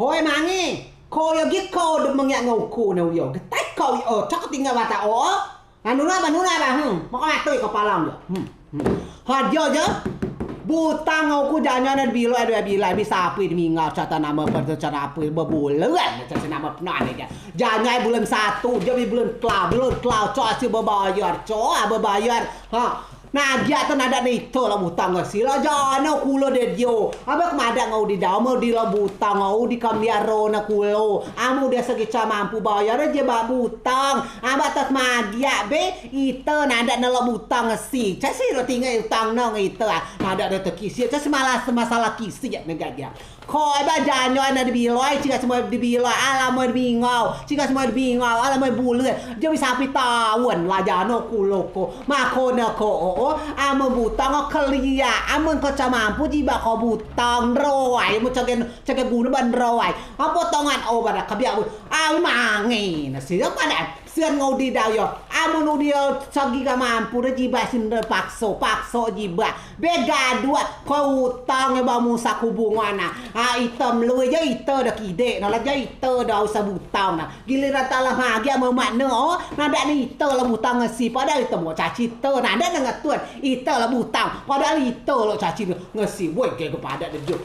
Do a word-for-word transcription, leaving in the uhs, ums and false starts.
Hoi mangi, ko yo gi ko de mengiak ngen uku ne uyo. Getai ko wi o, cok tinggal bata o. Anu na ba, anu na ba, hmm. Mako matei ko palang jo. Hmm. Hmm. Hajo jo. Butang ngen uku janyo ne bilai, dua bilai, bi sapei de mingau, cata nama pertu cana apei, bebulan, cata nama penan ne. Janyo bulan satu, jo bi bulan telau, bulan telau, cok si bebayar, cok, ah, bebayar. Ha. Nagiak te nadeak ne ite lok butang ngen si lok jano kulo de dio. Abe kemadeak ngen udi dau, amen udi lok butang ngen udi kemliak ro ne kulo. Amen udi segi coa mampu bayar, jibeak butang. Abe tes magiak be, ite nadeak ne lok butang ngen si. Coa si lok tinggal utang ne ngen ite, ah. Nadeak ne te kisik, coa si malah masalah kisik ne gagiak. Ko ai ba janyo ne de bilai, cigai semua de bilai, alamoi de mingau, cigai semua de mingau, alamoi bulen, jo bi sapei taun lah jano kulo ko, mako ne ko o, amen butang o keliak, amen ko coa mampu jibeak ko butang, nroi, amen coa gen, coa gen guno ba nroi, amen potongan o ba de kebiak bu, amen mangi, ne si, padeak. Sen ngen udi dau yo. Amen udi yo segi ga mampu de jibeak si nde pakso, pakso jibeak. Be gaduak ko utang yo ba musak hubungan na. Ha, ite mlui jo ite de kidek na, lah jo ite de usah butang na. Giliran telah magiak memak ne o, nadeak ne ite lok butang ngen si, padahal ite mok caci ite, nadeak ne ngen tun, ite lok butang, padahal ite lok caci ngen si, woi, ge kepadeak de jo.